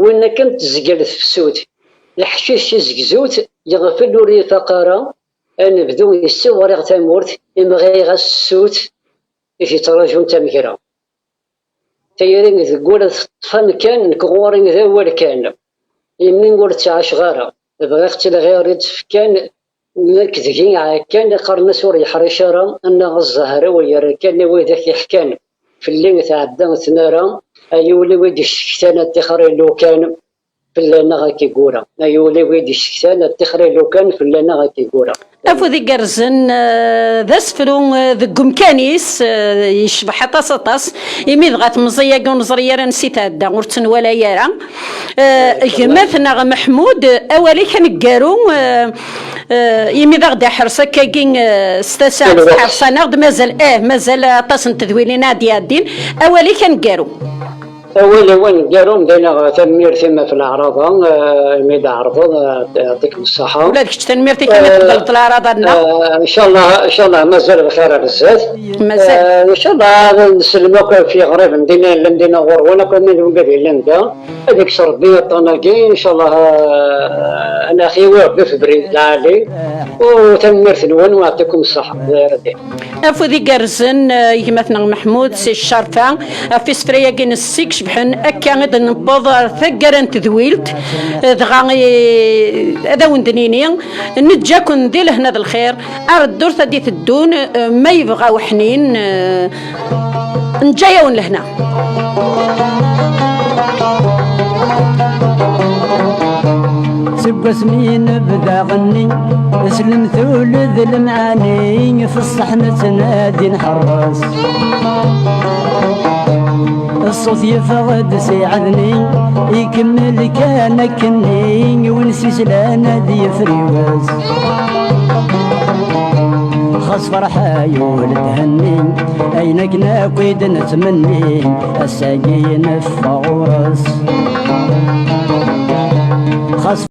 Win akken tezgel tefsut, leḥcic izegzut, yeɣfel ur ifaq ara, anebdu yessiwriɣ tamurt, imɣi ɣas ssut, i t-yettrajun tamegra. Tayri deg wul teṭṭef amkan, nekk ɣur-i d awal kan. Imi ur tt-ɛaceɣ ara, bɣiɣ-tt i lɣir i d-fkan, nekk deg-i ɛekkan, iqqaren-as ur yeḥric ara, annaɣ zzher-iw yerra kan i widak iḥkan. Fell-i tɛedda tmara, ay ul-iw i d-icektan ad tixer i lukan, fell-aneɣ ad k-igura. Ay ul-iw i d-icektan ad tixer i lukan, fell-aneɣ ad k-igura. Afud igerrzen, eh, d asefru, eh, deg umkan-is, eh, yecbeḥ aṭas, aṭas, imi dɣa temẓi-agi ur neẓri ara ansi tɛedda, ur tt-nwala ara. Eh, gma-tneɣ Meḥmud, awal-ik aneggaru, eh, eh, imi d aɣ-d-iḥres akkagi, eh, s tasa, tḥers-aneɣ-d, mazal, eh, mazal aṭas n tedwilin ad d-iɛeddin. Awal-ik aneggaru. Awal-iw aneggaru, mdayneɣ tanemmirt-im ɣef leɛraḍa, eh, imi d-ɛerḍeḍ, eh, yeɛṭikem ṣṣeḥḥa. Ula d kečč tanemmirt-ik imi tqebleḍ leɛraḍa-nneɣ. Eh, ncallah, ncallah mazal lxir ar zdat. Mazal. Eh, ncallah ad nsellem akk ɣef yiɣriben dinna yellan dinna ɣur-wen, akk aman wigad yellan da. Ad ikkes Rebbi aṭṭan-agi, ncallah, eh, ad naɣ yiwi Rebbi f ubrid lɛali. U tanemmirt-nwen, u yeɛṭikum ṣṣeḥḥa. Afud igerrzen, eh, i gma-tneɣ Meḥmud si Ccerfa, ɣef isefra-agi-ines icebḥen. Akka i d-newweḍ ar taggara n tedwilt, eh, dɣa, eh, ad awen-d-nini, neǧǧa-ken di lehna d lxir, ar ddurt ad d-iteddun, eh, ma yebɣa uḥnin, eh, neǧǧa-yawen lehna. Seg wasmi nebda ɣenni, s lemtul d lemɛani, f ṣṣeḥ nettnadi nḥeṛṛes. Ṣṣut yeffeɣ-d si ɛedni, ikemmel kan akkenni, win s-islan ad yefriwes. Xas ferḥay ul thenni, ayen akken akk i d-nettmenni, ass-agi neffeɣ ɣur-s. Xas